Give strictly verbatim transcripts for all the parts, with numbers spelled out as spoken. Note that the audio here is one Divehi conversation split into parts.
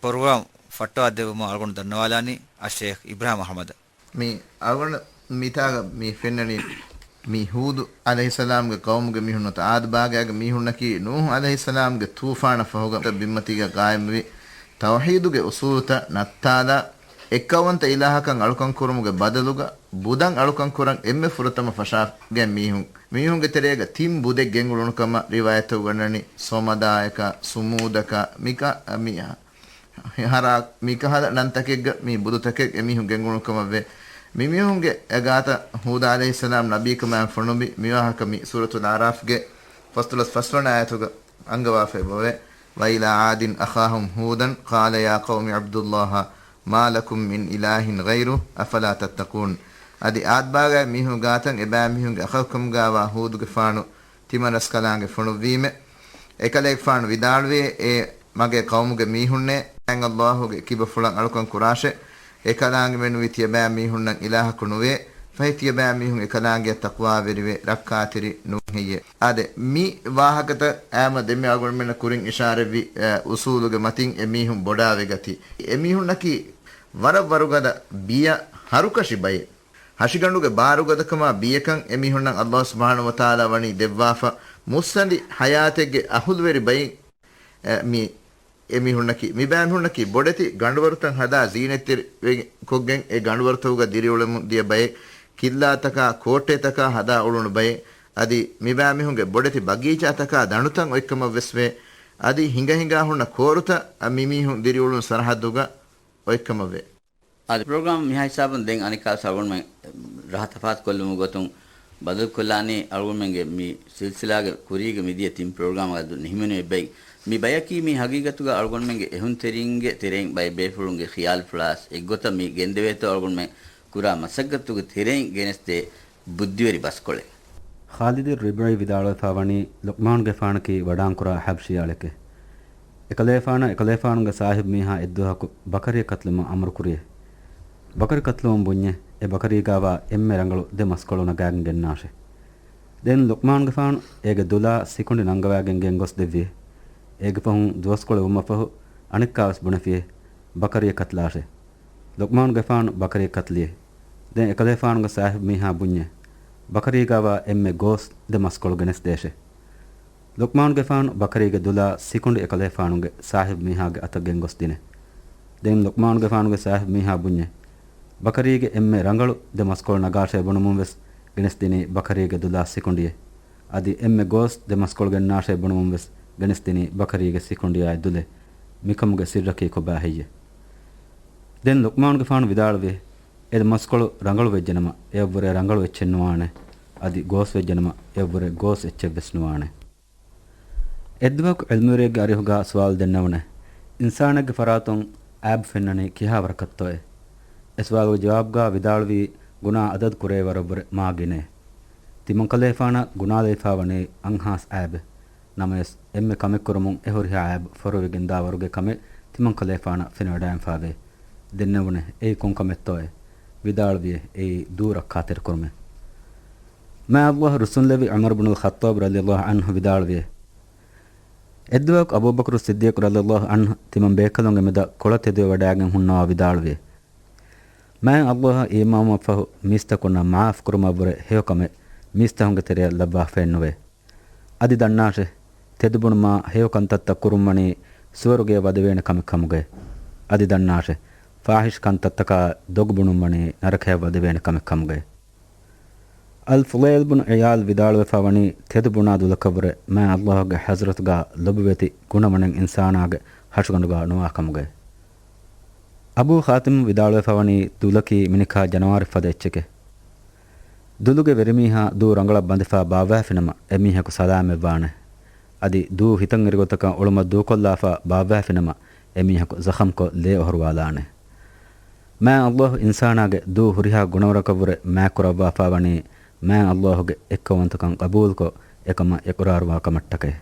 ޕްރޮގްރާމް ފައްޓަވާ ދެއްވުމަށް އަޅުގަނޑު ދަންނަވާލާނީ އައްޝައިޚް އިބްރާހިމް އަޙްމަދަށް. މި އަޅުގަނޑު މިތާގަ މި ފެންނަނީ މި ހޫދު ޢަލައިހިއްސަލާމްގެ ޤައުމުގެ މީހުން ނުވަތަ ޢާދު ބާގާގެ މީހުންނަކީ ނޫޙު ޢަލައިހިއްސަލާމްގެ ޠޫފާނަށް ފަހުގަ ބިންމަތީގަ ޤާއިމްވި ތައުޙީދުގެ އުޞޫލުތައް ނައްތާލާ، އެއްކައުވަންތަ އިލާހަކަށް އަޅުކަން ކުރުމުގެ ބަދަލުގަ ބުދަށް އަޅުކަން ކުރަން އެންމެ ފުރަތަމަ ފަށާގެން މީހުން، މީހުންގެ ތެރޭގަ ތިން ބުދެއް ގެންގުޅުނު ކަމަށް ރިވާޔަތްތައް އުގަންނަނީ. ޞަމަދާޔަކާ، ޞުމޫދަކާ، މިކާ، މި ހަރާ، މިކަހަލަ ނަންތަކެއްގަ މި ބުދުތަކެއް އެމީހުން ގެންގުޅުނު ކަމަށްވޭ. މިމީހުންގެ ގާތަށް ހޫދު ޢަލައިހިއްސަލާމް ނަބީކަމާއި ފޮނުވި މިވާހަކަ މި ސޫރަތުލް އަޢްރާފްގެ ފަސްދޮޅަސް ފަސްވަނަ އާޔަތުގަ އަންގަވާފައި ބޮވޭ. وإلى عاد أخاهم هودا قال يا قوم اعبدوا الله ما لكم من إله غيره أفلا تتقون. އަދި އާދްބާގާ މީހުން ގާތަށް އެބައިމީހުންގެ އަޚަކުކަމުގާވާ ހޫދުގެފާނު ތިމަންރަސްކަލާނގެ ފޮނުއްވީމެ. އެކަލޭގެފާނު ވިދާޅުވި، އޭ މަގޭ ޤައުމުގެ މީހުންނޭ، މާތް ﷲ ގެ ކިބަފުޅަށް އަޅުކަން ކުރާށޭ. އެކަލާނގެ މެނުވީ ތިޔަބައިމީހުންނަށް އިލާހަކު ނުވޭ. ފަހެ ތިޔަބައިމީހުން އެކަލާނގެއަށް ތަޤްވާވެރިވެ ރައްކާތެރި ނޫން ހެއްޔޭ. އާދެ، މި ވާހަކަތައް އާމަ ދެންމެ އަޅުގަނޑުމެންނަށް ކުރިން އިޝާރަތްވި، އަ، އުސޫލުގެ މަތިން އެމީހުން ބޮޑާވެގަތީ. އެމީހުންނަކީ ވަރަށް ވަރުގަދަ ބިޔަ ހަރުކަށި ބައެއް. ހަށިގަނޑުގެ ބާރުގަދަކަމާ ބިޔަކަން އެމީހުންނަށް ﷲ ސުބްޙާނަހޫ ވަތަޢާލާ ވަނީ ދެއްވާފަ. މުއްސަނދި ޙަޔާތެއްގެ އަހުލުވެރި ބައިން، އެ، މި އެމީހުންނަކީ، މިބައިމީހުންނަކީ ބޮޑެތި ގަނޑުވަރުތައް ހަދާ ޒީނަތްތެރި ކޮށްގެން އެ ގަނޑުވަރުތަކުގަ ދިރިއުޅެމުން ދިޔަ ބައެއް، ކިއްލާތަކާ ކޯޓޭތަކާ ހަދާ އުޅުނު ބައެއް، އަދި މިބައިމީހުންގެ ބޮޑެތި ބަގީޗާތަކާ ދަނޑުތައް އޮތްކަމަށްވެސް ވޭ. އަދި ހިނގަ ހިނގާ ހުންނަ ކޯރުތައް މިމީހުން ދިރިއުޅުނު ސަރަހައްދުގަ އޮތްކަމަށްވޭ. އަދި ޕްރޮގްރާމް މިހާ ހިސާބުން ދެން އަނެއްކާވެސް އަޅުގަނޑުމެން ރަހަ ތަފާތުކޮށްލުމުގެ ގޮތުން ބަދަލުކޮށްލާނީ އަޅުގަނޑުމެންގެ މި ސިލްސިލާގެ ކުރީގެ މިދިޔަ ތިން ޕްރޮގްރާމް އަދު ނިހިމެނު އެއްބައި. މި ބަޔަކީ މީ ހަގީގަތުގަ އަޅުގަނޑުމެންގެ އެހުންތެރިންގެ ތެރެއިން ބައެއް ބޭފުޅުންގެ ޚިޔާލުފުޅާސް އެއްގޮތަށް މި ގެންދެވޭތޯ އަޅުގަނޑުމެން ކުރާ މަސައްކަތުގެ ތެރެއިން ގެނެސްދޭ ބުއްދިވެރި ބަސްކޮޅެއް. ޚާލިދު ރިބްޢީ ވިދާޅުވެފާ ވަނީ ލުޤްމާނުގެފާނަކީ ވަޑާންކުރާ ޙަބްޝީ އަޅެކޭ. އެކަލޭފާނަށް އެކަލޭފާނުގެ ސާހިބު މީހާ އެއްދުވަހަކު ބަކަރިއެއް ކަތުލުމަށް އަމުރުކުރިއޭ. ބަކަރި ކަތުލުމުން ބުންޏޭ، އެ ބަކަރީގާވާ އެންމެ ރަނގަޅު ދެ މަސްކޮޅު ނަގާގެން ގެންނާށޭ. ދެން ލުޤްމާނުގެފާނު އޭގެ ދުލާ ސިކުނޑި ނަންގަވާގެން ގެންގޮސްދެއްވިއޭ. އޭގެ ފަހުން ދުވަސްކޮޅެއް ވުމަށްފަހު އަނެއްކާވެސް ބުނެފިއޭ، ބަކަރިއެއް ކަތުލާށޭ. ލުޤްމާނުގެފާނު ބަކަރިއެއް ކަތުލިއޭ. ދެން އެކަލޭފާނުގެ ސާހިބު މީހާ ބުންޏޭ، ބަކަރީގާވާ އެންމެ ގޯސް ދެ މަސްކޮޅު ގެނެސްދޭށޭ. ލުޤްމާނުގެފާނު ބަކަރީގެ ދުލާ ސިކުނޑި އެކަލޭފާނުގެ ސާހިބު މީހާގެ އަތަށް ގެންގޮސް ދިނޭ. ދެން ލުޤްމާނުގެފާނުގެ ސާހިބު މީހާ ބުންޏޭ، ބަކަރީގެ އެންމެ ރަނގަޅު ދެ މަސްކޮޅު ނަގާށޭ ބުނުމުން ވެސް ގެނެސްދިނީ ބަކަރީގެ ދުލާ ސިކުނޑިއޭ. އަދި އެންމެ ގޯސް ދެ މަސްކޮޅު ގެންނާށޭ ބުނުމުން ވެސް ގެނެސްދިނީ ބަކަރީގެ ސިކުނޑިއާއި ދުލޭ. މިކަމުގެ ސިއްރަކީ ކޮބާ ހެއްޔޭ؟ ދެން ލުޤްމާނުގެފާނު ވިދާޅުވި، އެ މަސްކޮޅު ރަނގަޅު ވެއްޖެނަމަ، އެއަށްވުރެ ރަނގަޅު އެއްޗެއް ނުވާނެ. އަދި ގޯސް ވެއްޖެނަމަ، އެއަށްވުރެ ގޯސް އެއްޗެއް ވެސް ނުވާނެ. އެއްދުވަހަކު ޢިލްމުވެރިއެއްގެ އަރިހުގާ ސުވާލު ދެންނެވުނޭ، އިންސާނެއްގެ ފަރާތުން އައިބު ފެންނަނީ ކިހާ ވަރަކަށްތޯއޭ؟ އެ ސުވާލުގެ ޖަވާބުގާ ވިދާޅުވީ، ގުނާ އަދަދު ކުރޭ ވަރަށްވުރެ މާ ގިނައޭ. ތިމަންކަލޭފާނަށް ގުނާލެވިފާ ވަނީ އަންހާސް އައިބެއް. ނަމަވެސް، އެންމެ ކަމެއް ކުރުމުން އެ ހުރިހާ އައިބު ފޮރުވިގެންދާ ވަރުގެ ކަމެއް ތިމަންކަލޭފާނަށް ފެނިވަޑައިގެންފާވޭ. ދެންނެވުނޭ، އެއީ ކޮން ކަމެއްތޯއޭ؟ ވިދާޅުވިއޭ، އެއީ ދޫ ރައްކާތެރިކުރުމޭ. މާތް ﷲ ރުއްސުންލެވި ޢުމަރު ބުނުލް ޚައްޠާބް ރަޟިޔަﷲ ޢަންހު ވިދާޅުވިއޭ، އެއްދުވަހަކު އަބޫބަކުރު ޞިއްދީޤު ރަޟިޔަﷲ ޢަންހު ތިމަން ބޭކަލުންގެ މެދަށް ކޮޅަށް ތެދުވެވަޑައިގެން ހުންނަވާ ވިދާޅުވިއޭ، މާތް ﷲ އާ އީމާންވުމަށްފަހު މީސްތަކުންނަށް މަޢާފް ކުރުމަށްވުރެ ހެޔޮކަމެއް މީސްތަކުންގެ ތެރެއަށް ލައްވާފައެއްނުވޭ. އަދި ދަންނާށޭ، ތެދުބުނުމާ ހެޔޮ ކަންތައްތައް ކުރުން ވަނީ ސުވަރުގެޔަށް ވަދެވޭނެ ކަމެއް ކަމުގައޭ. އަދި ދަންނާށޭ، ފާޙިޝް ކަންތައްތަކާ ދޮގު ބުނުން ވަނީ ނަރަކަޔަށް ވަދެވޭނެ ކަމެއް ކަމުގައޭ. އަލް ފުޟައިލް ބުނު ޢިޔާޟް ވިދާޅުވެފާ ވަނީ، ތެދު ބުނާ ދުލަކަށްވުރެ މާތް ﷲ ގެ ޙަޟްރަތުގާ ލޮބުވެތި ގުނަވަނެއް އިންސާނާގެ ހަށިގަނޑުގާ ނުވާ ކަމުގައޭ. އަބޫ ޚާތިމް ވިދާޅުވެފަ ވަނީ، ދުލަކީ މިނިކާ ޖަނަވާރެއް ފަދަ އެއްޗެކޭ. ދުލުގެ ވެރިމީހާ ދޫ ރަނގަޅަށް ބަނދެފާ ބާއްވާފިނަމަ، އެމީހަކު ސަލާމަތްވާނެ. އަދި ދޫ ހިތަށްއެރިގޮތަކަށް އުޅުމަށް ދޫކޮށްލާފަ ބާއްވާފިނަމަ، އެމީހަކު ޒަޚަމްކޮށް ލޭ އޮހޮރުވާލާނެ. މާތް ﷲ އިންސާނާގެ ދޫ ހުރިހާ ގުނަވަރަކަށްވުރެ މާތްކުރައްވާފާ ވަނީ، މާތް ﷲ ގެ އެއްކައުވަންތަކަން ޤަބޫލުކޮށް، އެކަމަށް އިޤްރާރުވާ ކަމަށްޓަކައި.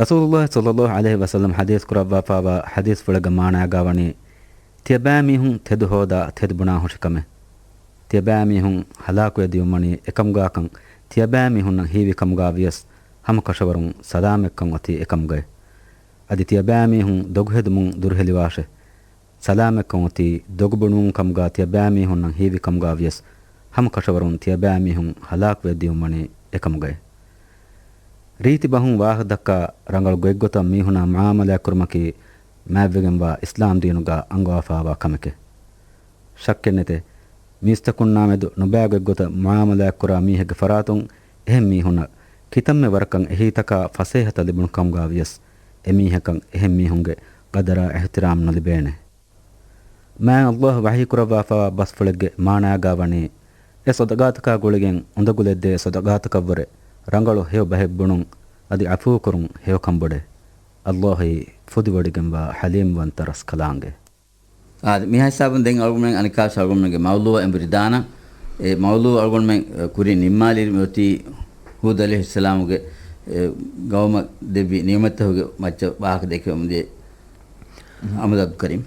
ރަސޫލުﷲ ޞައްލަﷲ ޢަލައިހި ވަސައްލަމް ޙަދީޘް ކުރައްވާފާވާ ޙަދީޘްފުޅެއްގެ މާނާގާ ވަނީ، ތިޔަބައިމީހުން ތެދު ހޯދާ ތެދު ބުނާ ހުށިކަމެއް. ތިޔަބައިމީހުން ހަލާކުވެ ދިޔުން ވަނީ އެކަމުގާކަން ތިޔަބައިމީހުންނަށް ހީވި ކަމުގާ ވިޔަސް، ހަމަކަށަވަރުން ސަލާމަތްކަން އޮތީ އެކަމުގައި. އަދި ތިޔަބައިމީހުން ދޮގުހެދުމުން ދުރުހެލިވާށެ. ސަލާމަތްކަން އޮތީ ދޮގުބުނުވުން ކަމުގަ ތިޔަބައިމީހުންނަށް ހީވި ކަމުގަ ވިޔަސް، ހަމަ ކަށަވަރުން ތިޔަބައިމީހުން ހަލާކުވެއްދިޔުން ވަނީ އެކަމުގައި. ރީތި ބަހުން ވާހަކަ ދައްކާ ރަނގަޅު ގޮތްގޮތަށް މީހުނާ މުޢާމަލާތްކުރުމަކީ މާތްވެގެންވާ އިސްލާމް ދީނުގަ އަންގަވާފައިވާ ކަމެކޭ. ޝައްކެއްނެތޭ، މީސްތަކުންނާމެދު ނުބައި ގޮތްގޮތަށް މުޢާމަލާތްކުރާ މީހެއްގެ ފަރާތުން އެހެން މީހުންނަށް ކިތަންމެ ވަރަކަށް އެހީތަކާ ފަސޭހަތައް ލިބުނު ކަމުގަ ވިޔަސް، އެމީހަކަށް އެހެން މީހުންގެ ޤަދަރާ އިޙްތިރާމް ނުލިބޭނެ. މާތް ﷲ ވަޙީކުރައްވާފައިވާ ބަސްފުޅެއްގެ މާނާގަ ވަނީ، އެ ޞަދަޤާތަކާ ގުޅިގެން އުނދަގުލެއްދޭ ޞަދަޤާތަކަށްވުރެ ރަނގަޅު ހެޔޮ ބަހެއް ބުނުން، އަދި ޢަފޫކުރުން ހެޔޮކަންބޮޑޭ. ﷲ އީ ފުދިވޮޑިގެންވާ ޙަލީމްވަންތަ ރަސްކަލާނގެ. އާދެ، މިހާ ހިސާބުން ދެން އަޅުގަނޑުމެން އަނެއްކާވެސް އަޅުގަނޑުމެންގެ މައުޟޫޢަށް އެނބުރި ދާނަން. އެ މައުޟޫޢު އަޅުގަނޑުމެން، އެ، ކުރިން ނިންމާލި އޮތީ ހޫދު ޢަލައިހިއްސަލާމުގެ، އެ، ޤައުމަށް ދެއްވި ނިޢުމަތްތަކުގެ މައްޗަށް ވާހަކަ ދެކެވަމުންދިޔަ އަޙްމަދު ޢަބްދުލް ކަރީމް.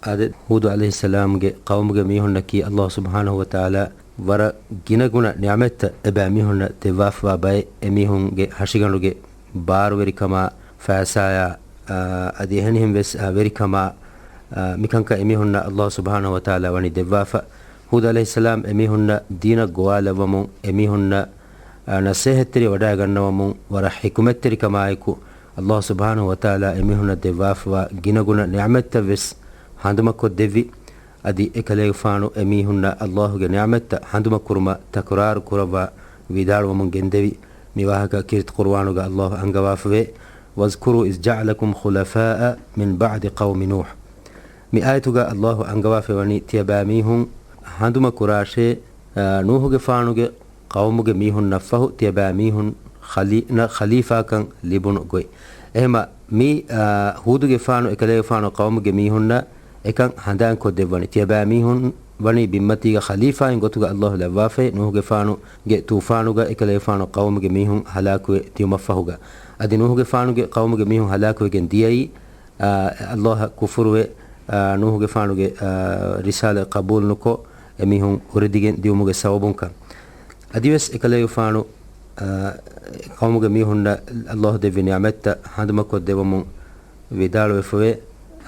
އާދެ، ހޫދު ޢަލައިހިއްސަލާމްގެ ޤައުމުގެ މީހުންނަކީ ﷲ ސުބްޙާނަހޫ ވަތަޢާލާ ވަރަށް ގިނަގުނަ ނިޢުމަތްތައް އެބައިމީހުންނަށް ދެއްވާފައިވާ ބައެއް، އެމީހުންގެ ހަށިގަނޑުގެ ބާރުވެރިކަމާ، ފައިސާޔާ، އާ، އަދި އެހެނިހެން ވެސް، އާ، ވެރިކަމާ، އާ، މިކަންކަން އެމީހުންނަށް ﷲ ސުބްޙާނަހޫ ވަތަޢާލާ ވަނީ ދެއްވާފަ. ހޫދު ޢަލައިހިއްސަލާމް އެމީހުންނަށް ދީނަށް ގޮވާލައްވަމުން، އެމީހުންނަށް، އާ، ނަޞޭޙަތްތެރި ވަޑައިގަންނަވަމުން، ވަރަށް ޙިކުމަތްތެރިކަމާއެކު، ﷲ ސުބްޙާނަހޫ ވަތަޢާލާ އެމީހުންނަށް ދެއްވާފައިވާ ގިނަގުނަ ނިޢުމަތްތައް ވެސް ހަނދުމަކޮށްދެއްވި. އަދި އެކަލޭގެފާނު އެމީހުންނަށް ﷲ ގެ ނިޢުމަތްތައް ހަނދުމަކުރުމަށް ތަކުރާރު ކުރައްވާ ވިދާޅުވަމުން ގެންދެވި. މި ވާހަކަ ކީރިތި ޤުރުއާނުގަ ﷲ އަންގަވާފަވޭ، "واذكروا إذ جعلكم خلفاء من بعد قوم نوح." މި އާޔަތުގަ ﷲ އަންގަވާފައިވަނީ ތިޔަބައިމީހުން ހަނދުމަކުރާށޭ، އާ، ނޫޙުގެފާނުގެ ޤައުމުގެ މީހުންނަށްފަހު ތިޔަބައިމީހުން ޚަލީ-، ނަށް ޚަލީފާކަން ލިބުނު ގޮތް. އެހެމަ މި، އާ، ހޫދުގެފާނު އެކަލޭގެފާނު ޤައުމުގެ މީހުންނަށް އެކަން ހަނދާންކޮށްދެއްވަނީ. ތިޔަބައިމީހުން ވަނީ ބިންމަތީގަ ޚަލީފާއިން ގޮތުގަ ﷲ ލައްވާފައި، ނޫޙުގެފާނުގެ ޠޫފާނުގަ އެކަލޭގެފާނު ޤައުމުގެ މީހުން ހަލާކުވެ ދިޔުމަށްފަހުގަ. އަދި ނޫޙުގެފާނުގެ ޤައުމުގެ މީހުން ހަލާކުވެގެން ދިޔައީ، އާ، ﷲ އަށް ކުފުރުވެ، އާ، ނޫޙުގެފާނުގެ، އާ، ރިސާލަތް ޤަބޫލުނުކޮށް، އެމީހުން ހުރެދިގެން ދިޔުމުގެ ސަބަބުންކަން. އަދިވެސް އެކަލޭގެފާނު، އާ، ޤައުމުގެ މީހުންނަށް ﷲ ދެއްވި ނިޢުމަތްތައް ހަނދުމަކޮށްދެވަމުން ވިދާޅުވެފަވޭ،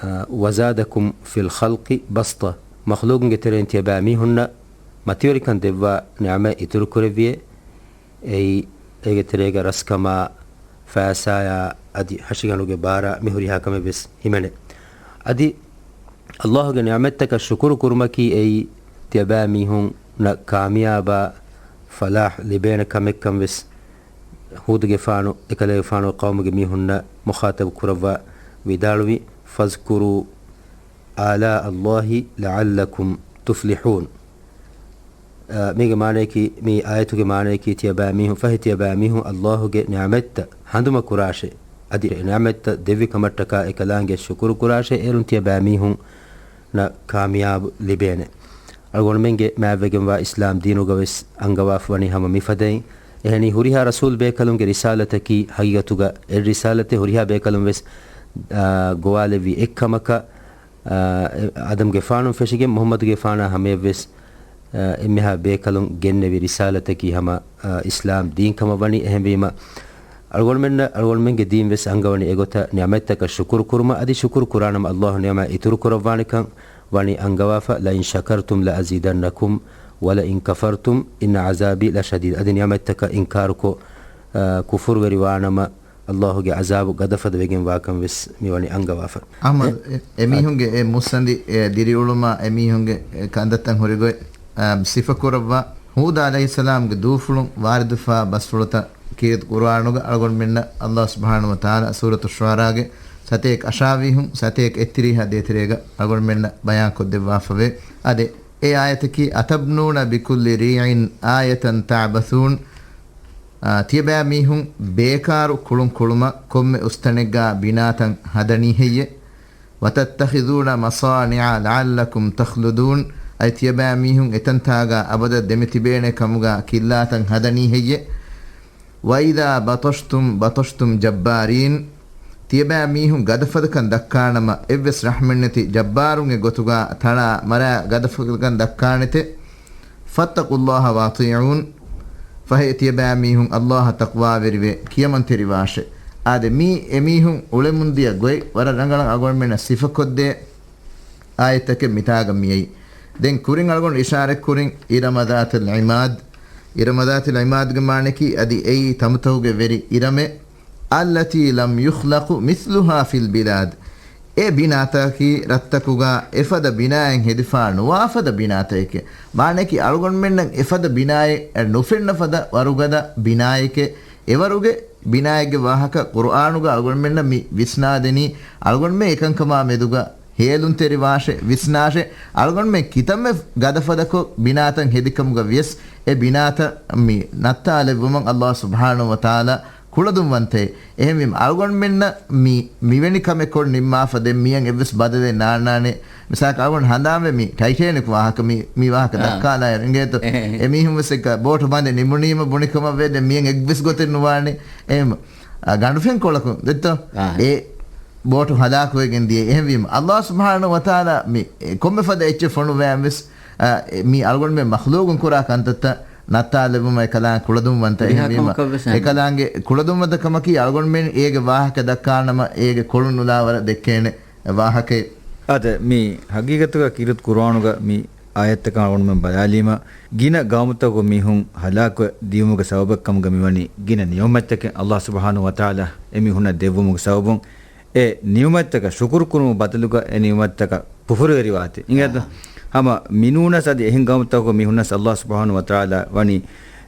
އާ، "وزادكم في الخلق بسطة." މަޚްލޫޤުންގެ ތެރެއިން ތިޔަބައިމީހުންނަށް މަތިވެރިކަން ދެއްވާ ނިޢުމަތް އިތުރުކުރެއްވިއޭ. އެއީ، އޭގެ ތެރޭގަ ރަސްކަމާ، ފައިސާޔާ، އަދި ހަށިގަނޑުގެ ބާރާ މި ހުރިހާ ކަމެއް ވެސް ހިމެނޭ. އަދި ﷲ ގެ ނިޢުމަތްތަކަށް ޝުކުރު ކުރުމަކީ އެއީ، ތިޔަބައިމީހުންނަށް ކާމިޔާބާ، ފަލާޙް ލިބޭނެ ކަމެއްކަން ވެސް ހޫދުގެފާނު އެކަލޭގެފާނު ޤައުމުގެ މީހުންނަށް މުޚާޠަބު ކުރައްވާ ވިދާޅުވި، "فاذكروا آلاء الله لعلكم تفلحون." އަ، މީގެ މާނަޔަކީ، މި އާޔަތުގެ މާނަޔަކީ، ތިޔަބައިމީހުން، ފަހެ ތިޔަބައިމީހުން ﷲ ގެ ނިޢުމަތްތައް ހަނދުމަ ކުރާށޭ. އަދި ނިޢުމަތްތައް ދެއްވި ކަމަށްޓަކާ އެކަލާނގެ ޝުކުރު ކުރާށޭ، އޭރުން ތިޔަބައިމީހުންނަށް ކާމިޔާބު ލިބޭނެ. އަޅުގަނޑުމެންގެ މާތްވެގެންވާ އިސްލާމް ދީނުގަ ވެސް އަންގަވާފަ ވަނީ ހަމަ މިފަދައިން. އެހެނީ ހުރިހާ ރަސޫލް ބޭކަލުންގެ ރިސާލަތަކީ ހަގީގަތުގަ އެއް ރިސާލަތެއް ހުރިހާ ބޭކަލުން ވެސް، އާ، ގޮވާލެއްވި އެއްކަމަކަށް، އާ، އެ، އާދަމްގެފާނުން ފެށިގެން މުޙައްމަދުގެފާނާ ހަމަޔަށްވެސް، އާ، އެންމެހާ ބޭކަލުން ގެންނެވި ރިސާލަތަކީ ހަމަ، އާ، އިސްލާމް ދީން ކަމަށް ވަނީ. އެހެންވީމަ، އަޅުގަނޑުމެންނަށް، އަޅުގަނޑުމެންގެ ދީން ވެސް އަންގަވަނީ އެގޮތަށް ނިޢުމަތްތަކަށް ޝުކުރު ކުރުމަށް، އަދި ޝުކުރު ކުރާނަމަ ﷲ ނިޢުމަތް އިތުރު ކުރައްވާނެކަން ވަނީ އަންގަވާފަ. "لئن شكرتم لأزيدنكم ولئن كفرتم إن عذابي لشديد." އަދި ނިޢުމަތްތަކަށް އިންކާރުކޮށް، އާ، ކުފުރުވެރިވާނަމަ، ﷲ ގެ ޢަޒާބު ގަދަފަދަ ވެގެން ވާކަން ވެސް މިވަނީ އަންގަވާފަ. އަޙްމަދު، އެ، އެމީހުންގެ އެ މުއްސަނދި، އެ ދިރިއުޅުމާ، އެމީހުންގެ އެ ކަންތައްތައް ހުރިގޮތް، އާ، ސިފަކުރައްވާ، ހޫދު ޢަލައިހިއްސަލާމްގެ ދޫފުޅުން ވާރިދުފާ ބަސްފުޅުތައް ކީރިތި ޤުރުއާނުގަ އަޅުގަނޑުމެންނަށް ﷲ ސުބްޙާނަހޫ ވަތަޢާލާ ސޫރަތު ޝުޢަރާގެ ސަތޭކަ އަށާވީހުން، ސަތޭކަ އެއްތިރީހާ ދޭތެރޭގަ އަޅުގަނޑުމެންނަށް ބަޔާންކޮށްދެއްވާފަވޭ. އާދެ، އެ އާޔަތަކީ، "أتبنون بكل ريع آية تعبثون." އާ، ތިޔަބައިމީހުން ބޭކާރު ކުޅުން ކުޅުމަށް ކޮންމެ އުސްތަނެއްގާ ބިނާތައް ހަދަނީ ހެއްޔެ؟ "وتتخذون مصانع لعلكم تخلدون." އަދި ތިޔަބައިމީހުން އެތަންތާގާ އަބަދަށް ދެމިތިބޭނެ ކަމުގާ ކިއްލާތައް ހަދަނީ ހެއްޔެ؟ "وإذا بطشتم بطشتم جبارين." ތިޔަބައިމީހުން ގަދަފަދަކަން ދައްކާނަމަ، އެއްވެސް ރަޙްމެއްނެތި ޖައްބާރުންގެ ގޮތުގާ ތަޅާ މަރާ ގަދަފަދަކަން ދައްކާނެތެ. "فاتقوا الله وأطيعون." ފަހެ ތިޔަބައިމީހުން ﷲ އަށް ތަޤްވާވެރިވެ، ކިޔަމަންތެރިވާށެ. އާދެ، މީ އެމީހުން އުޅެމުންދިޔަ ގޮތް ވަރަށް ރަނގަޅަށް އަޅުގަނޑުމެންނަށް ސިފަކޮށްދޭ އާޔަތްތަކެއް މިތާގަ މިއައީ. ދެން ކުރިން އަޅުގަނޑު އިޝާރަތްކުރިން، إرم ذات العماد، إرم ذات العمادގެ މާނައަކީ އަދި އެއީ ތަނބުތަކުގެ ވެރި އިރަމެއް، التي لم يخلق مثلها في البلاد، އެ ބިނާތަކީ ރަށްތަކުގަ އެފަދަ ބިނާއެއް ހެދިފާ ނުވާ ފަދަ ބިނާތަކެކޭ. މާނައަކީ އަޅުގަނޑުމެންނަށް އެފަދަ ބިނާއެއް ނުފެންނަ ފަދަ ވަރުގަދަ ބިނާއެކޭ. އެވަރުގެ ބިނާއެއްގެ ވާހަކަ ޤުރުއާނުގަ އަޅުގަނޑުމެންނަށް މި ވިސްނާދެނީ، އަޅުގަނޑުމެން އެކަންކަމާ މެދުގަ ހޭލުންތެރިވާށޭ، ވިސްނާށޭ، އަޅުގަނޑުމެން ކިތަންމެ ގަދަފަދަކޮށް ބިނާތައް ހެދިކަމުގަ ވިޔަސް، އެ ބިނާތައް މި ނައްތާލެއްވުމަށް ﷲ ސުބްޙާނަހޫ ވަތަޢާލާ ކުޅަދުންވަންތައޭ. އެހެންވީމަ، އަޅުގަނޑުމެންނަށް މި، މިވެނި ކަމެއް ކޮށް ނިންމާފަ ދެން މިއަށް އެއްވެސް ބަދަލެއް ނާންނާނެ. މިސާލަކަށް އަޅުގަނޑު ހަނދާންވެ މި ޓައިޓޭނިކް ވާހަކަ، މި، މި ވާހަކަ އާ. ދައްކާލާއިރު އިނގޭތޯ. އެހެ، އެހެ. އެމީހުން ވެސް އެއްކަ ބޯޓު ބަނދެ ނިމުނީމަ ބުނި ކަމަށް ވޭ، ދެން މިއަށް އެއްވެސް ގޮތެއް ނުވާނެ. އެހެން. އާ، ގަނޑުފެންކޮޅަކުން ދެއްތޯ؟ އާ. އެ ބޯޓު ހަލާކުވެގެން ދިޔަ. އެހެންވީމަ، ﷲ ސުބްޙާނަހޫ ވަތަޢާލާ މި، އެ، ކޮންމެ ފަދަ އެއްޗެއް ފޮނުވައި ވެސް، އާ، އެ، މި އަޅުގަނޑުމެން މަޚްލޫޤުން ކުރާ ކަންތައްތައް ނައްތާލެއްވުމަށް އެކަލާނގެ ކުޅަދުންވަންތަ. ހުރިހާ އެހެންވީމަ، ކަމަކަށް ވެސް އެކަލާނގެ ކުޅަދުންވަންތަކަމަކީ އަޅުގަނޑުމެން އޭގެ ވާހަކަ ދައްކާނަމަ އޭގެ ކޮޅުން ނުލާވަރަށް ދެއްކޭނެ ވާހަކައެއް. އާދެ، މި ހަގީގަތުގަ ކީރިތި ޤުރުއާނުގަ މި އާޔަތްތަކަށް އަޅުގަނޑުމެން ބަލާލީމަ، ގިނަ ގައުމުތަކުގެ މީހުން ހަލާކުވެ ދިޔުމުގެ ސަބަބެއް ކަމުގަ މިވަނީ ގިނަ ނިޢުމަތްތަކެއް ﷲ ސުބްޙާނަހޫ ވަތަޢާލާ އެމީހުންނަށް ދެއްވުމުގެ ސަބަބުން. އެ ނިޢުމަތްތަކަށް ޝުކުރު ކުރުމުގެ ބަދަލުގަ އެ ނިޢުމަތްތަކަށް ކުފުރުވެރިވާތީ. އިނގޭތޯ؟ އާ. ހަމަ މިނޫނަސް އަދި އެހެން ގައުމުތަކުގެ މީހުންނަސް ﷲ ސުބްޙާނަހޫ ވަތަޢާލާ ވަނީ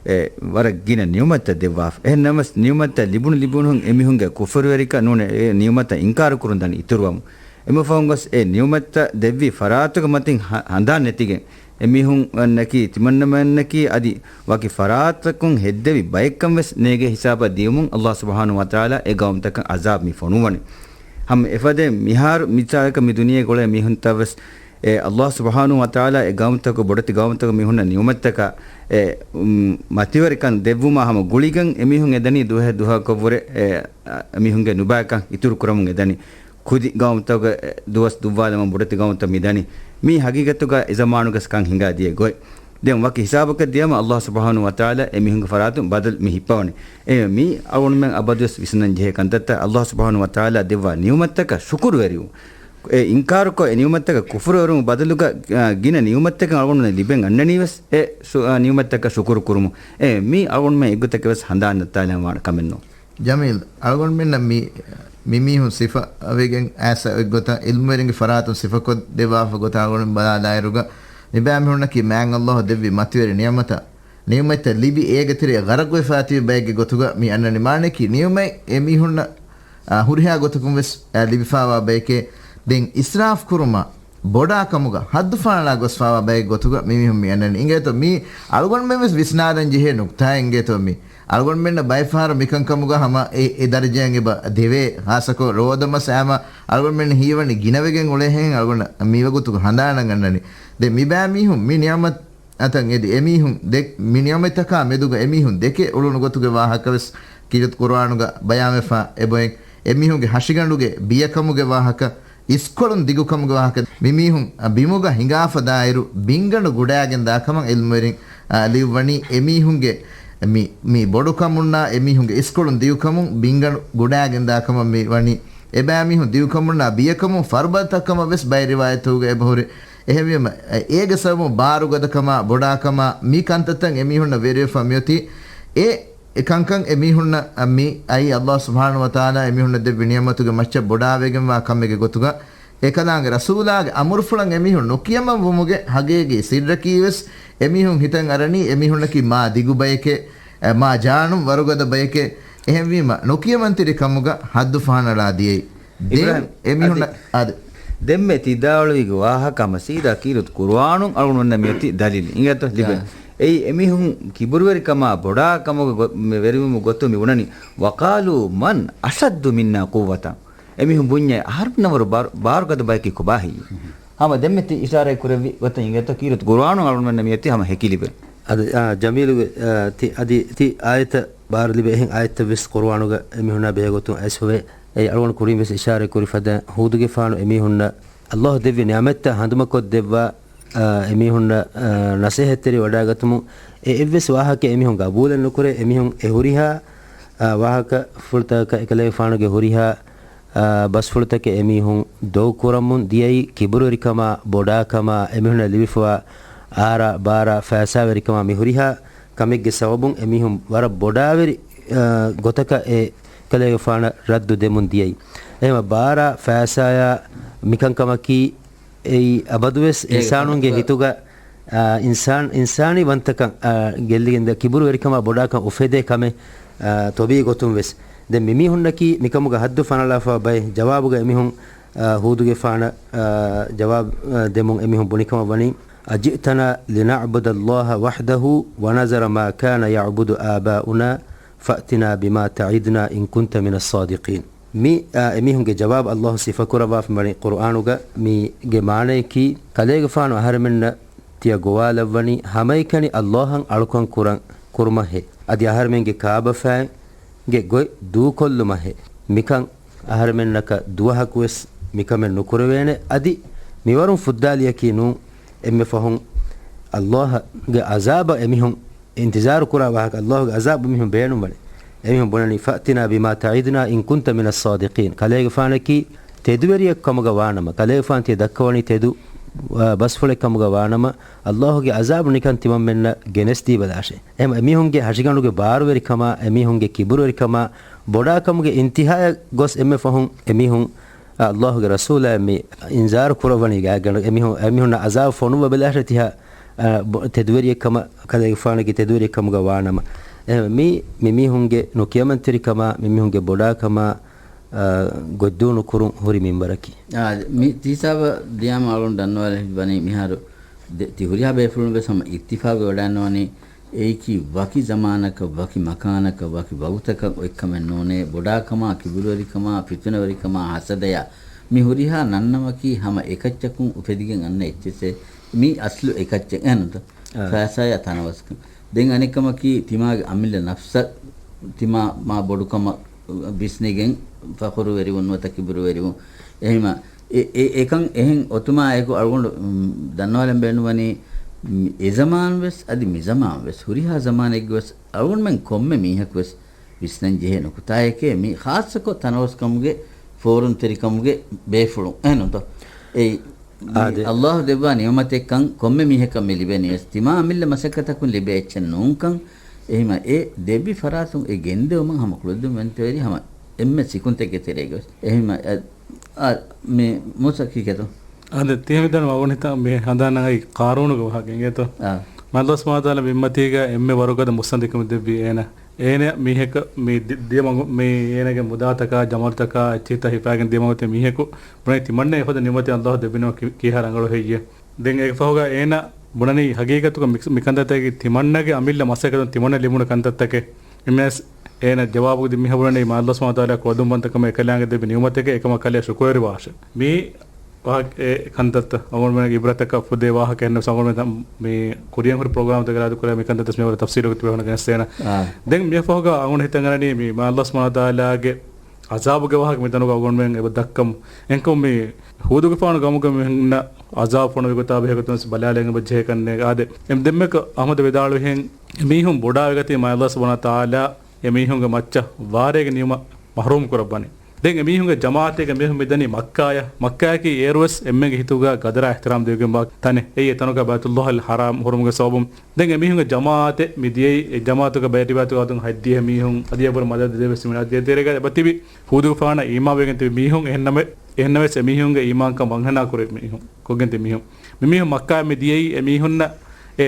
އެ، ވަރަށް ގިނަ ނިޢުމަތްތައް ދެއްވާފަ. އެހެން ނަމަވެސް، ނިޢުމަތްތައް ލިބުނު ލިބުނުހުން އެމީހުންގެ ކުފުރުވެރިކަން ނޫނޭ، އެ ނިޢުމަތްތައް އިންކާރު ކުރުން ދަނީ އިތުރުވަމުން. އެމަ ފަހުން ގޮސް އެ ނިޢުމަތްތައް ދެއްވި ފަރާތުގެ މަތިން ހަ-، ހަނދާން ނެތިގެން، އެމީހުންނަކީ ތިމަންނަމެންނަކީ އަދި ވަކި ފަރާތަކުން ހެއްދެވި ބައެއްކަން ވެސް ނޭގޭ ހިސާބަށް ދިޔުމުން ﷲ ސުބްޙާނަހޫ ވަތަޢާލާ އެ ގައުމުތަކަށް ޢަޒާބް މި ފޮނުވަނީ. ހަމަ އެފަދައިން މިހާރު މިސާލަކަށް މި ދުނިޔޭގަ އުޅޭ މީހުންތައް ވެސް އެ ﷲ ސުބްޙާނަހޫ ވަތަޢާލާ އެ ގައުމުތަކު، ބޮޑެތި ގައުމުތަކު މީހުންނަށް ނިޢުމަތްތަކަށް އެ، އުން، މަތިވެރިކަން ދެއްވުމާ ހަމަ ގުޅިގެން އެމީހުން އެދަނީ ދުވަހެއް ދުވަހަކަށްވުރެ އެ، އަ، އެމީހުންގެ ނުބައިކަން އިތުރު ކުރަމުން އެދަނީ. ކުދި ގައުމުތަކުގެ ދުވަސް ދުއްވާލަމުން ބޮޑެތި ގައުމުތައް މިދަނީ. މީ ހަގީގަތުގަ އެ ޒަމާނުގަސް ކަން ހިނގާ ދިޔަ ގޮތް. ދެން ވަކި ހިސާބަކަށް ދިޔަމަ ﷲ ސުބްޙާނަހޫ ވަތަޢާލާ އެމީހުންގެ ފަރާތުން ބަދަލު މި ހިއްޕަވަނީ. އެ މީ އަޅުގަނޑުމެން އަބަދުވެސް ވިސްނަން ޖެހޭ ކަންތައްތައް، ﷲ ސުބްޙާނަހޫ ވަތަޢާލާ ދެއްވާ ނިޢުމަތްތަކަށް ޝުކުރުވެރިވުން. އެ އިންކާރުކޮށް، އެ ނިޢުމަތްތަކަށް ކުފުރުވެރުމުގެ ބަދަލުގަ، އާ، ގިނަ ނިޢުމަތްތަކެއް އަޅުގަނޑުމެންނަށް ލިބެން އަންނަނީވެސް، އެ ސު-، އާ، ނިޢުމަތްތަކަށް ޝުކުރު ކުރުމުން. އެ މީ އަޅުގަނޑުމެން އެއްގޮތަކަށް ވެސް ހަނދާން ނައްތާލަން ވާނެ ކަމެއް ނޫން. ޖަމީލް، އަޅުގަނޑުމެންނަށް މި، މި މީހުން ސިފަވެގެން އައިސް އޮތްގޮތަށް ޢިލްމުވެރިންގެ ފަރާތުން ސިފަކޮށްދެއްވާފަ ގޮތަށް އަޅުގަނޑު ބަލާލާއިރުގަ، މިބައިމީހުންނަކީ މާތް ﷲ ދެއްވި މަތިވެރި ނިޢުމަތަށް، ނިޢުމަތްތައް ލިބި އޭގެ ތެރެއަށް ޣަރަޤުވެފާތިބި ބައެއްގެ ގޮތުގަ މި އަންނަނީ. މާނައަކީ ނިޢުމަތް އެ މީހުންނަށް، އާ، ހުރިހާ ގޮތަކުން ވެސް، އާ، ލިބިފާވާ ބައެކޭ. ދެން އިސްރާފް ކުރުމަށް ބޮޑާ ކަމުގަ ހައްދު ފަހަނަޅާ ގޮސްފާވާ ބައެއް ގޮތުގަ މި މީހުން މި އަންނަނީ. އިނގޭތޯ މީ އަޅުގަނޑުމެން ވެސް ވިސްނާލަން ޖެހޭ ނުކްތާއެއް. އިނގޭތޯ މީ އަޅުގަނޑުމެންނަށް ބައެއް ފަހަރު މިކަންކަމުގަ ހަމަ އެ، އެ ދަރަޖައިން އެބަ ދެވޭ. ހާއްސަކޮށް ރޯދަމަސް އައިމަ އަޅުގަނޑުމެން ހީވަނީ ގިނަވެގެން އުޅޭހެން އަޅުގަނޑަށް މިވަގުތުގަ ހަނދާނަށް އަންނަނީ. ދެން މިބައިމީހުން މި ނިޢުމަތް އަތަށް އެދި އެމީހުން ދެ-، މި ނިޢުމަތްތަކާ މެދުގަ އެމީހުން ދެކެ އުޅުނު ގޮތުގެ ވާހަކަ ވެސް ކީރިތި ޤުރުއާނުގަ ބަޔާންވެފަ އެބައޮތް. އެމީހުންގެ ހަށިގަނޑުގެ ބިޔަކަމުގެ ވާހަކަ، އިސްކޮޅުން ދިގުކަމުގެ ވާހަކަ، މިމީހުން ބިމުގަ ހިނގާފަ ދާއިރު ބިންގަނޑު ގުޑައިގެން ދާކަމަށް ޢިލްމުވެރިން، އަ، ލިޔުއްވަނީ އެމީހުންގެ މި، މި ބޮޑުކަމުންނާ އެމީހުންގެ އިސްކޮޅުން ދިގުކަމުން ބިންގަނޑު ގުޑައިގެން ދާކަމަށް މި ވަނީ. އެބައިމީހުން ދިގުކަމުންނާ ބިޔަކަމުން ފަރުބަދަތައް ކަމަށް ވެސް ބައެއް ރިވާޔަތުގަ އެބަހުރި. އެހެންވީމަ، އޭގެ ސަބަބުން ބާރުގަދަކަމާ، ބޮޑާކަމާ، މި ކަންތައްތައް އެމީހުންނަށް ވެރިވެފަ މިއޮތީ. އެ، އެ ކަންކަން އެމީހުންނަށް މި އައީ ﷲ ސުބްޙާނަހޫ ވަތަޢާލާ އެމީހުންނަށް ދެއްވި ނިޢުމަތުގެ މައްޗަށް ބޮޑާވެގެންވާ ކަމެއްގެ ގޮތުގަ. އެކަލާނގެ ރަސޫލާގެ އަމުރުފުޅަށް އެމީހުން ނުކިޔަމަންވުމުގެ ހަގީގީ ސިއްރަކީވެސް އެމީހުން ހިތަށް އަރަނީ އެމީހުންނަކީ މާ ދިގު ބަޔެކޭ، އެ، މާ ޖާނުން ވަރުގަދަ ބަޔެކޭ. އެހެންވީމަ، ނުކިޔަމަންތެރިކަމުގަ ހައްދު ފަހަނަޅާ ދިޔައީ. ދެން އިބްރާހިމް، އެމީހުންނަށް އަދި، އާދެ. ދެންމެ ތިދާއުޅުވީގެ ވާހަކަ ހަމަ ސީދާ ކީރިތި ޤުރުއާނުން އަޅުގަނޑުމެންނަށް މިއޮތީ ދަލީލެއް. އިނގޭތޯ ލިބެން. އާ. އެއީ އެމީހުން ކިބުރުވެރިކަމާ ބޮޑާ ކަމުގެ ގޮ-، މެ ވެރިވުމުގެ ގޮތުން މި ބުނަނީ، وَقَالُوا مَنْ أَشَدُّ مِنَّا قُوَّةً. އެމީހުން ބުންޏޭ އަހަރުންނަށްވުރެ ބާރު-، ބާރުގަދަ ބަޔަކީ ކޮބާހެއްޔޭ؟ ހަމަ ދެންމެ ތި އިޝާރަތް ކުރެއްވި ގޮތަށް އިނގޭތޯ ކީރިތި ޤުރުއާނުން އަޅުގަނޑުމެންނަށް މިއޮތީ ހަމަ ހެކި ލިބެން. އަދި، އާ، ޖަމީލުގެ، އާ، ތި، އަދި ތި އާޔަތަށް ބާރު ލިބޭ އެހެން އާޔަތްތައް ވެސް ޤުރުއާނުގަ އެމީހުންނާ ބެހޭ ގޮތުން އައިސްފަވޭ. އެ އަޅުގަނޑު ކުރިން ވެސް އިޝާރަތް ކުރި ފަދަ ހޫދުގެފާނު އެމީހުންނަށް ﷲ ދެއްވި ނިޢުމަތްތައް ހަނދުމަކޮށްދެއްވާ، އާ، އެމީހުންނަށް، އާ، ނަސޭހަތްތެރި ވަޑައިގަތުމުން އެ އެއްވެސް ވާހަކައެއް އެމީހުން ގަބޫލެއް ނުކުރޭ. އެމީހުން އެ ހުރިހާ އާ، ވާހަކަފުޅުތަކަކަށް އެކަލޭގެފާނުގެ ހުރިހާ، އާ، ބަސްފުޅުތަކެއް އެމީހުން ދޮގު ކުރަމުން ދިޔައީ ކިބުރުވެރިކަމާ، ބޮޑާކަމާ، އެމީހުންނަށް ލިބިފަވާ އާރާ، ބާރާ، ފައިސާވެރިކަމާ، މި ހުރިހާ ކަމެއްގެ ސަބަބުން އެމީހުން ވަރަށް ބޮޑާވެރި، އާ، ގޮތަކަށް އެ ކަލޭގެފާނަށް ރައްދު ދެމުން ދިޔައީ. އެހެން ބާރާ ފައިސާޔާ މިކަންކަމަކީ އެއީ އަބަދުވެސް އޭގެ އިންސާނުންގެ ފަހަތުގަ ހިތުގަ، އާ، އިންސާން-، އިންސާނީ ވަންތަކަން، އާ، ގެއްލިގެން ދެ ކިބުރުވެރިކަމާ ބޮޑާކަން އުފެދޭ ކަމެއް، އާ، ތޮބީ ގޮތުން ވެސް. ދެން މިމީހުންނަކީ މިކަމުގަ ހައްދު ފަނަޅާފަ ބައެއް. ޖަވާބުގަ އެމީހުން، އާ، ހޫދުގެފާނަށް، އާ، ޖަވާބު، އާ، ދެމުން އެމީހުން ބުނިކަމަށް ވަނީ، أجئتنا لنعبد الله وحده ونذر ما كان يعبد آباؤنا فأتنا بما تعدنا إن كنت من الصادقين. މި، އާ، އެމީހުންގެ ޖަވާބު ﷲ ސިފަކުރައްވާފަ ވަނީ ޤުރުއާނުގަ. މީގެ މާނަޔަކީ، ކަލޭގެފާނު އަހަރެމެންނަށް ތިޔަ ގޮވާލައްވަނީ ހަމައެކަނި ﷲ އަށް އަޅުކަން ކުރަން ކުރުމަށްހޭ. އަދި އަހަރެމެންގެ ކާބަފައިގެ ގޮތް ދޫކޮށްލުމަށްހޭ. މިކަން އަހަރެމެންނަކަށް ދުވަހަކުވެސް މިކަމެއް ނުކުރެވޭނެ. އަދި މިވަރުން ފުއްދާލިއަކީ ނޫން. އެންމެ ފަހުން ﷲ ގެ ޢަޒާބަށް އެމީހުން އިންތިޒާރު ކުރާ ވާހަކަ، ﷲ ގެ ޢަޒާބު އެމީހުން ބޭނުންވަނީ. އެމީހުން ބުނަނީ، فأتنا بما تعدنا إن كنت من الصادقين. ކަލޭގެފާނަކީ ތެދުވެރިއެއް ކަމުގަ ވާނަމަ، ކަލޭގެފާނު ތިޔަ ދައްކަވަނީ ތެދު، އާ، ބަސްފުޅެއް ކަމުގަ ވާނަމަ، ﷲ ގެ ޢަޒާބު ނިކަން ތިމަންމެންނަށް ގެނެސްދީބަލާށޭ. އެހެން އެމީހުންގެ ހަށިގަނޑުގެ ބާރުވެރިކަމާ، އެމީހުންގެ ކިބުރުވެރިކަމާ، ބޮޑާކަމުގެ އިންތިހާއަށް ގޮސް އެންމެ ފަހުން އެމީހުން ﷲ ގެ ރަސޫލާއަށް މި އިންޒާރު ކުރައްވަނީ ގާތްގަނޑު އެމީހުން، އެމީހުންނަށް ޢަޒާބު ފޮނުއްވަބަލާށޭ ތިހާ، އާ، ބޮ-، ތެދުވެރިއެއްކަމަށް، ކަލޭގެފާނަކީ ތެދުވެރިއެއްކަމުގަ ވާނަމަ. އެ، މީ، މި މީހުންގެ ނުކިޔަމަންތެރިކަމާ، މި މީހުންގެ ބޮޑާކަމާ، އާ، ގޮތްދޫނު ކުރުން ހުރި މިންވަރަކީ. އާ، މި ތިހިސާބަށް ދިޔާމަ އަޅުން ދަންނަވާލެ ވަނީ މިހާރު ދެ-، ތި ހުރިހާ ބޭފުޅުން ވެސް ހަމަ އިއްތިފާގު ވެޑާންނަވަނީ އެއީކީ ވަކި ޒަމާނަކަށް، ވަކި މަކާނަކަށް، ވަކި ވަގުތަކަށް އޮތްކަމެއް ނޫނޭ. ބޮޑާކަމާ، ކިބުރުވެރިކަމާ، ފިތުނަވެރިކަމާ، ހަސަދަޔާ، މި ހުރިހާ ނަންނަމަކީ ހަމަ އެކައްޗަކުން އުފެދިގެން އަންނަ އެއްޗެއްސޭ. މީ އަސްލު އެކައްޗެއް އެހެންތަ؟ އާ. ފައިސާޔާ ތަނަވަސްކަން. ދެން އަނެއްކަމަކީ ތިމާގެ އަމިއްލަ ނަފްސަށް ތިމާ މާ ބޮޑުކަމަށް ވިސްނިގެން ފަޚުރުވެރިވުން ނުވަތަ ކިބުރުވެރިވުން. އެހެމަ އެ، އެ، އެކަން އެހެން އޮތުމާ އެކު އަޅުގަނޑު، މް، ދަންނަވާލަން ބޭނުންވަނީ، މް، އެ ޒަމާން ވެސް އަދި މި ޒަމާން ވެސް ހުރިހާ ޒަމާނެއްގެ ވެސް އަޅުގަނޑުމެން ކޮންމެ މީހަކު ވެސް ވިސްނަން ޖެހޭ ނުކުތާއެކޭ މި ޚާއްޞަކޮށް ތަނަވަސްކަމުގެ ފޯރުންތެރިކަމުގެ ބޭފުޅުން. އެހެންތޯ؟ އެއީ މި އާދެ. ﷲ ދެއްވާ ނިޢުމަތެއްކަން ކޮންމެ މީހަކަށް މި ލިބެނީ ވެސް ތިމާ އަމިއްލަ މަސައްކަތަކުން ލިބޭ އެއްޗެއް ނޫންކަން. އެހެމަ އެ ދެއްވި ފަރާތުން އެ ގެންދެވުމަށް ހަމަ ކުޅެދުންވެންތެރި ހަމަ އެންމެ ސިކުންތެއްގެ ތެރޭގަ ވެސް. އެހެމަ އެ އާ، މި މޫސަ ކީކޭތޯ؟ އާދެ، ތިހެން މިދަނީ މަގުނިތަ މި ހަނދާން ނަގައި ޤާރޫނުގެ ވާހަކަ އިނގޭތޯ؟ އާ. މާ ﷲ ސުބްޙާނަހޫ ވަތަޢާލާ ބިންމަތީގަ އެންމެ ވަރުގަދަ މުއްސަނދިކަމެއް ދެއްވީ އޭނަ. އޭނަ މީހަކަ މި ދި-، ދިޔަ މަގު-، މި އޭނަގެ މުދާތަކާ، ޖަމާލުތަކާ، އެއްޗިހިތާ ހިފާގެން ދިޔަ މަގުތެ މީހަކު ބުނަނީ ތިމަންނަ އެފަދަ ނިޢުމަތެއް ﷲ ދެއްވިނަމަ ކި-، ކީހާ ރަނގަޅު ހެއްޔޭ؟ ދެން އޭގެ ފަހުގަ އޭނަ ބުނަނީ ހަގީގަތުގަ މި-، މިކަންތައްތަކީ ތިމަންނަގެ އަމިއްލަ މަސައްކަތުން ތިމަންނަ ލިބުނު ކަންތައްތަކެއް. އެންނެސް އޭނަ ޖަވާބު ދިން މިހާ ބުނަނީ މާ ﷲ ސުބްޙާނަހޫ ވަތަޢާލާ ކުޅަދުންވަންތަކަމަށް އެކަލާނގެ ދެއްވި ނިޢުމަތެކޭ އެކަމަށް ކަލޭ ޝުކުރުވެރިވާށޭ. މީ ވާހަކަ އެ ކަންތައްތައް އަޅުގަނޑުމެންގެ ޢިބްރަތަކަށް ފުދޭ ވާހަކަ އެންނެސް އަޅުގަނޑުމެން މި ކުރިޔަށް ހުރި ޕްރޮގްރާމްތަކުގަ އިރާދަކުރޭ މިކަންތައްތައް މިވަރަށް ތަފްސީލުގަ ތިބޭފުޅުންނަށް ގެނެސްދޭނަން. އާ. ދެން މި ފަހުގަ އަޅުގަނޑު ހިތަށް އަރަނީ މި މާ ﷲ ސުބްޙާނަހޫ ވަތަޢާލާގެ ޢަޒާބުގެ ވާހަކަ މިތަނުގަ އަޅުގަނޑުމެން އެބަ ދައްކަމު. އެހެންކަމުން މި ހޫދުގެފާނު ގައުމުގެ މީހުންނަށް ޢަޒާބު ފޮނުވި ގޮތާ ބެހޭ ގޮތުން ވެސް ބަލާލަން އެބަ ޖެހޭ ކަންނޭނގެ. އާދެ، އެ ދެންމެ އަޙްމަދު ވިދާޅުވިހެން އެމީހުން ބޮޑާވިގަތީ މާ ﷲ ސުބްޙާނަހޫ ވަތަޢާލާ އެމީހުންގެ މައްޗަށް ވާރޭގެ ނިޢުމަތް މަޙްރޫމް ކުރައްވަނީ. ދެން އެމީހުންގެ ޖަމާޢަތެއްގެ މީހުން މިދަނީ މައްކާޔަށް. މައްކާޔަކީ އޭރުވެސް އެންމެންގެ ހިތުގަ ގަދަރާ އިޙްތިރާމް ދެވިގެންވާ ތަނެއް. އެއީ އެތަނުގަ ބައިތުﷲ އަލް ޙަރާމް ހުރުމުގެ ސަބަބުން. ދެން އެމީހުންގެ ޖަމާޢަތެއް މި ދިޔައީ، އެ ޖަމާޢަތުގަ ބައެއް ރިވާޔަތުގަ އަދުން ހަތްދިހަ މީހުން، އަދި އެބަހުރި މަދަދު ދެވެސް މިނާ ދިޔަ ތެރޭގަ އެބަ ތިބި ހޫދުގެފާނަށް އީމާންވެގެން ތިބި މީހުން. އެހެންނަމެ-، އެހެންނަމަވެސް އެމީހުންގެ އީމާންކަން ވަންހަނާ ކުރި މީހުން، ކޮށްގެން ތިބި މީހުން. މިމީހުން މައްކާ މި ދިޔައީ އެމީހުންނަށް އެ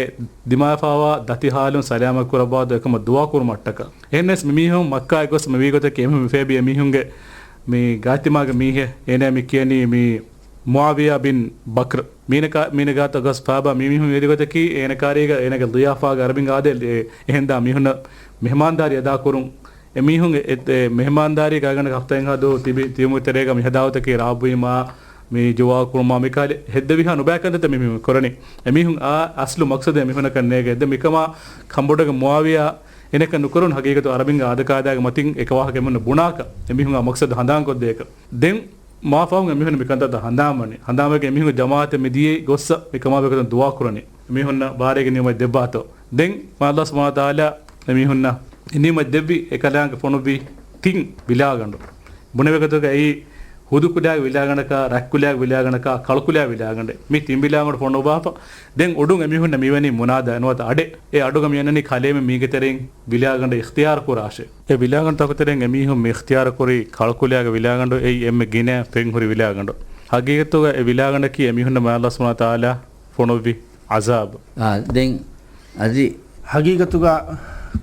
ދިމާވެފައިވާ ދަތި ހާލުން ސަލާމަތް ކުރައްވާދޯ އެކަމަށް ދުޢާ ކުރުމަށްޓަކާ. އެހެންނަސް މިމީހުން މައްކާއަށް ގޮސް މިވީ ގޮތަކީ އެމީހުން މިފޭބި އެމީހުންގެ މި ގާތްތިމާގެ މީހެއް، އޭނާ މި ކިޔަނީ މި މުޢާވިޔާ ބިން ބަކްރު. މީނަ ކާ-، މީނަ ގާތަށް ގޮސް ފާބާ މި މީހުން ވެދި ގޮތަކީ އޭނަ ކާރީގަ އޭނަގެ ޟިޔާފާގަ އަރަބިން އާދޭ އެ-، އެހެންދާ މީހުންނަށް މެހެމާންދާރީ އަދާކުރުން. އެމީހުން އެ-، އެ-، އެ މެހެމާންދާރީ ގާތްގަނޑަކަށް ހަފްތާއެއްހާ ދުވަހު ތިބި-، ތިބުމުގެ ތެރޭގަ މި ހަދާ ގޮތަކީ ރާއްވުވީމާ، މި ޖުވާ ކުރުމާ މިކަހަލަ ހެއްދެވިހާ ނުބައި ކަންތައްތައް މި މީހުން ކުރަނީ. އެމީހުން އާ އަސްލު މަޤްޞަދެއް އެމީހުންނަކަށް ނޭގެ. އެއްދެ މިކަމާ ކަނބޮޑުގެ މުޢާވިޔާ އޭނަކަށް ނުކުރުން ހަގީގަތު އަރަބިންގެ އާދަ ޤާއިދާގެ މަތިން އެކަ ވާހަކަ އެމީހުންނަށް ބުނާކަށް އެމީހުން އާ މަޤްޞަދު ހަނދާންކޮށްދޭކަށް. ދެން މާ ފަހުން އެމީހުން މިކަންތައްތައް ހަނދާންވަނީ. ހަނދާންވެގެން އެމީހުންގެ ޖަމާޢަތެއް މި ދިޔައީ ގޮއްސަ މިކަމާ ބެހޭގޮތުން ދުޢާ ކުރަނީ. އެމީހުންނަށް ވާރޭގެ ނިޢުމަތް ދެއްވާތޯ. ދެން މާ ﷲ ސުބްޙާނަހޫ ވަތަޢާލާ އެމީހުންނަށް ނިޢުމަތް ދެއްވި އެކަލާނގެ ފޮނުއްވި ތިން ވިލާގަނޑު. ބުނެވޭގޮތުގައި ހުދުކުލާގެ ވިލާގަނޑަކާ، ރަތްކުލާގެ ވިލާގަނޑަކާ، ކަޅުކުލާގެ ވިލާގަނޑެއް. މި ތިން ވިލާގަނޑު ފޮނުއްވާފަ. ދެން އުޑުން އެމީހުންނަށް މިވަނީ މުނާދާ ނުވަތަ އަޑެއް. އެ އަޑުގަ މިއަންނަނީ ކަލޭމެން މީގެ ތެރެއިން ވިލާގަނޑެއް އިޚްތިޔާރު ކުރާށޭ. އެ ވިލާގަނޑުތަކުގެ ތެރެއިން އެމީހުން މި އިޚްތިޔާރު ކުރީ ކަޅުކުލާގެ ވިލާގަނޑު. އެއީ އެންމެ ގިނަ ފެން ހުރި ވިލާގަނޑު. ހަގީގަތުގަ އެ ވިލާގަނޑަކީ އެމީހުންނަށް މާތް ﷲ ސުބްޙާނަހޫ ވަތަޢާލާ ފޮނުއްވި ޢަޒާބު. އާ، ދެން އަދި ހަގީގަތުގަ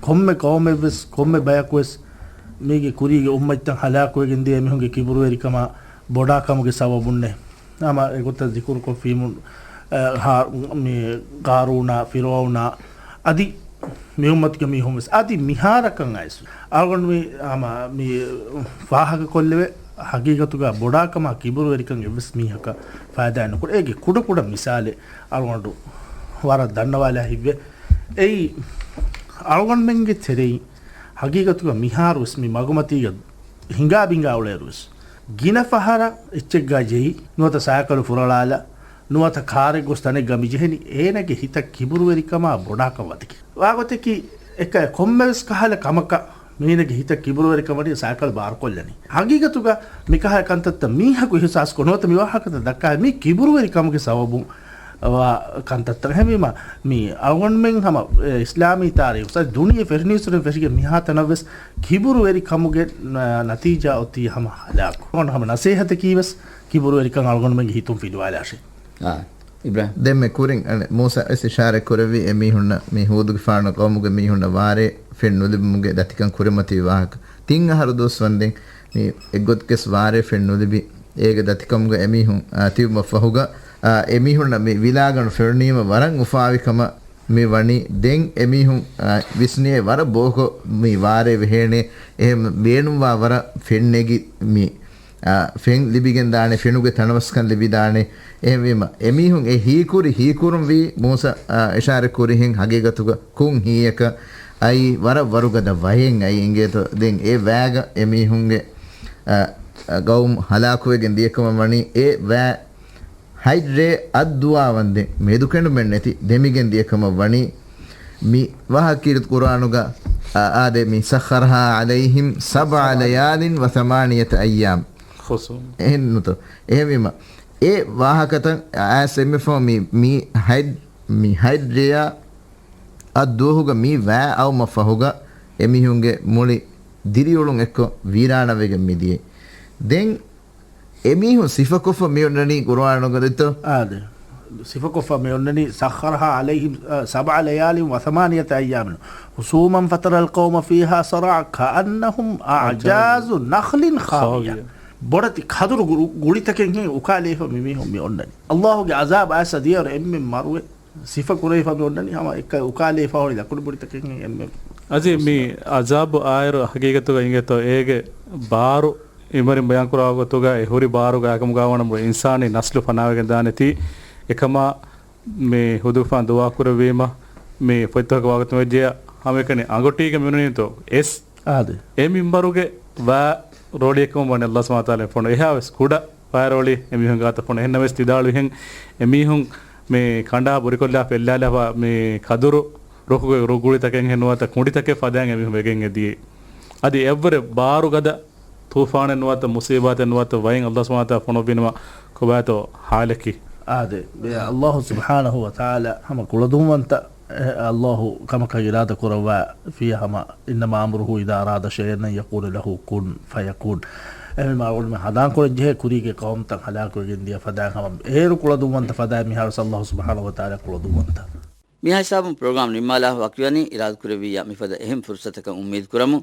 ކޮންމެ ޤައުމެއްވެސް، ކޮންމެ ބަޔަކުވެސް މީގެ ކުރީގެ އުއްމަތްތައް ހަލާކުވެގެން ދިޔަ އެމީހުންގެ ކިބުރުވެރިކަމާ ބޮޑާކަމުގެ ސަބަބުންނޭ. ހަމަ އެގޮތަށް ޛިކުރުކޮށްފީމު، އަ، ހާ-، މި ޤާރޫނާ، ފިރުޢައުނާ، އަދި މި އުއްމަތުގެ މީހުން ވެސް އަދި މިހާރަކަށް އައިސް އަޅުގަނޑު މި، ހަމަ މި ފާހަގަކޮށްލެވޭ، ހަގީގަތުގަ ބޮޑާކަމާ ކިބުރުވެރިކަން އެއްވެސް މީހަކަށް ފައިދާ ނުކުރޭ. އޭގެ ކުޑަ ކުޑަ މިސާލެއް އަޅުގަނޑު ވަރަށް ދަންނަވާލާ ހިތްވޭ. އެއީ، އަޅުގަނޑުމެންގެ ތެރެއިން ހަގީގަތުގަ މިހާރުވެސް މި މަގުމަތީގަ ހިނގާ ބިނގާ އުޅޭއިރުވެސް، ގިނަ ފަހަރަށް އެއްޗެއްގަ ޖެހި، ނުވަތަ ސައިކަލު ފުރޮޅާލާ، ނުވަތަ ކާރެއް ގޮސް ތަނެއްގަ މި ޖެހެނީ، އޭނަގެ ހިތަށް ކިބުރުވެރިކަމާ ބޮޑާކަން ވަދެގެން. ވާގޮތަކީ، އެކަ ކޮންމެވެސް ކަހަލަ ކަމަކަށް މީނަގެ ހިތަށް ކިބުރުވެރިކަމަށް ސައިކަލް ބާރުކޮށްލަނީ. ހަގީގަތުގަ މިކަހަލަ ކަންތައްތައް މީހަކު އިހުސާސްކޮށް ނުވަތަ މި ވާހަކަތައް ދައްކާ މީ ކިބުރުވެރިކަމުގެ ސަބަބުން ވާ ކަންތައްތައް. އެހެންވީމަ، މި އަޅުގަނޑުމެން ހަމަ، އެ، އިސްލާމީ ތާރީޚު، ސަ-، ދުނިޔެ ފެށިނީއްސުރެން ފެށިގެން މިހާތަނަށްވެސް ކިބުރުވެރިކަމުގެ ނަ-، ނަތީޖާ އޮތީ ހަމަ ހަލާކު. އަޅުގަނޑު ހަމަ ނަސޭހަތަކީވެސް ކިބުރުވެރިކަން އަޅުގަނޑުމެންގެ ހިތުން ފިލުވާލާށޭ. އާ، އިބްރާހިމް. ދެންމެ ކުރިން، އަނެ، މޫސާ ވެސް އިޝާރަތް ކުރެއްވި އެމީހުންނަށް މި ހޫދުގެފާނު ޤައުމުގެ މީހުންނަށް ވާރޭ ފެން ނުލިބުމުގެ ދަތިކަން ކުރިމަތިވި ވާހަކަ. ތިން އަހަރު ދުވަސްވަންދެން މި އެއްގޮތަކަސް ވާރޭ ފެން ނުލިބި އޭގެ ދަތިކަމުގަ އެމީހުން، އާ، ތިބުމަށްފަހުގަ، އާ، އެމީހުންނަށް މި ވިލާގަނޑު ފެނުނީމަ ވަރަށް އުފާވި ކަމަށް މި ވަނީ. ދެން އެމީހުން، އާ، ވިސްނިއޭ ވަރަށް ބޯކޮށް މި ވާރޭ ވެހޭނޭ. އެހެން ބޭނުންވާ ވަރަށް ފެން ނެގި މި، އާ، ފެން ލިބިގެން ދާނެ، ފެނުގެ ތަނަވަސްކަން ލިބިދާނެ. އެހެންވީމަ، އެމީހުން އެ ހީކުރި ހީކުރުންވީ މޫސަ، އާ، އިޝާރަތް ކުރިހެން ހަގީގަތުގަ ކުން ހީއަކަށް އައި ވަރަށް ވަރުގަދަ ވަޔެއް އައި އިނގޭތޯ. ދެން އެ ވައިގަ އެމީހުންގެ، އާ، އާ، ގައުމު ހަލާކުވެގެން ދިޔަކަމަށް ވަނީ. އެ ވައި ހަތްރޭ އަށް ދުވާވަންދެން މެދުކެނޑުމެއް ނެތި ދެމިގެން ދިޔަކަމަށް ވަނީ. މި ވާހަކަ ކީރިތި ޤުރުއާނުގަ، އާ، އާދެ، މި سخرها عليهم سبع ليال وثمانية أيام. ޚުސޫމް. އެހެން ނުތޯ. އެހެންވީމަ، އެ ވާހަކަތައް އައިސް އެންމެ ފަހު މި، މި ހަތް، މި ހަތްރޭއާ އަށް ދުވަހުގަ މި ވައި އައުމަށް ފަހުގަ އެމީހުންގެ މުޅި ދިރިއުޅުން އެއްކޮށް ވީރާނަވެގެން މިދިޔައީ. ދެން އެމީހުން ސިފަކޮށްފަ މިއޮންނަނީ ޤުރުއާނުގަ ދެއްތޯ؟ އާދެ. ސިފަކޮށްފަ މިއޮންނަނީ سخرها عليهم، އަ، سبع ليال وثمانية أيام حسوما فترى القوم فيها صرعى كأنهم أعجاز نخل خاوية. ބޮޑެތި ކަދުރު ގު-، ގުޅިތަކެއްހެން އުކާލައިފަ މިމީހުން މިއޮންނަނީ. ﷲ ގެ ޢަޒާބު އައިސް ދިޔައިރު އެންމެން މަރުވެ ސިފަ ކުރެވިފަ މި އޮންނަނީ ހަމަ އެއްކަ އުކާލައިފަ ހުރި ލަކުޑި ބުޅިތަކެއްހެން އެންމެން. އަދި މި ޢަޒާބު އާއިރު ހަގީގަތުގަ އިނގޭތޯ އޭގެ ބާރު އިމަރިން ބަޔާންކުރާ ގޮތުގަ އެ ހުރި ބާރުގަ އެކަމުގަ ވަނަ މުޅި އިންސާނީ ނަސްލު ފަނާވެގެން ދާނެތީ. އެކަމާ މި ހުދުފާން ދުޢާ ކުރެއްވީމަ މި ފޮތްތަކަކަށް ވާގޮތުން ވެއްޖެޔާ ހަމައެކަނި އަނގޮޓީގަ މިއޮންނަނީތޯ އެސް އާދެ. އެ މިންބަރުގެ ވައި ރޯޅިއެއްކަމަށް ވަނީ ﷲ ސުބްޙާނަހޫ ވަތަޢާލާ ފޮނު. އެހާވެސް ކުޑަ ވައި ރޯޅި އެމީހުން ގާތަށް ފޮނު. އެހެންނަމަވެސް ތިދާޅުވިހެން އެމީހުން މި ކަނޑާ ބުރިކޮށްލާ ފެއްލާލާފަ މި ކަދުރު ރުކުގެ ރުގުޅިތަކެއްހެން ނުވަތަ ކުނޑިތަކެއް ފަދައިން އެމީހުން ވެގެން އެދިޔައީ. އަދި އެއްވަރެއް ބާރުގަދަ ތޫފާނެއް ނުވަތަ މުސީބާތެއް ނުވަތަ ވައިން ﷲ ސުބްޙާނަހޫ ވަތަޢާލާ ފޮނުއްވީނަމަ ކޮބާތޯ ޙާލަކީ؟ އާދެ، ﷲ ސުބްޙާނަހޫ ވަތަޢާލާ ހަމަ ކުޅަދުންވަންތަ، އެ، ﷲ ކަމަކަށް އިރާދަ ކުރައްވާފިޔަ ހަމަ إنما أمره إذا أراد شيئا أن يقول له كن فيكون. އެހެންވީމަ އަޅުގަނޑުމެން ހަނދާންކުރަން ޖެހޭ ކުރީގެ ޤައުމުތައް ހަލާކުވެގެން ދިޔަ ފަދައިން ހަމަ އޭރު ކުޅަދުންވަންތަ ފަދައިން މިހާރުވެސް ﷲ ސުބްޙާނަހޫ ވަތަޢާލާ ކުޅަދުންވަންތަ. މިހާ ހިސާބުން ޕްރޮގްރާމް ނިންމާލާ ވަކިވަނީ. އިރާދަ ކުރެއްވިއްޔާ މިފަދަ އެހެން ފުރުޞަތަކަށް އުއްމީދު ކުރަމު.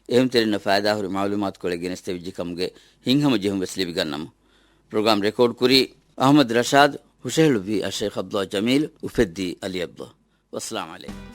އެހެންތެރިންނަށް ފައިދާހުރި މަޢުލޫމާތުކޮޅެއް ގެނެސްދެވިއްޖެ ކަމުގެ ހިތްހަމަޖެހުން ވެސް ލިބިގަންނަމު. ޕްރޮގްރާމް ރެކޯޑް ކުރީ އަޙްމަދު ރަޝާދު، ހުށަހެޅުއްވީ އައްޝައިޚް ޢަބްދުﷲ ޖަމީލު، އުފެއްދީ ޢަލީ ޢަބްދުﷲ. ވައްސަލާމް ޢަލައިކުމް.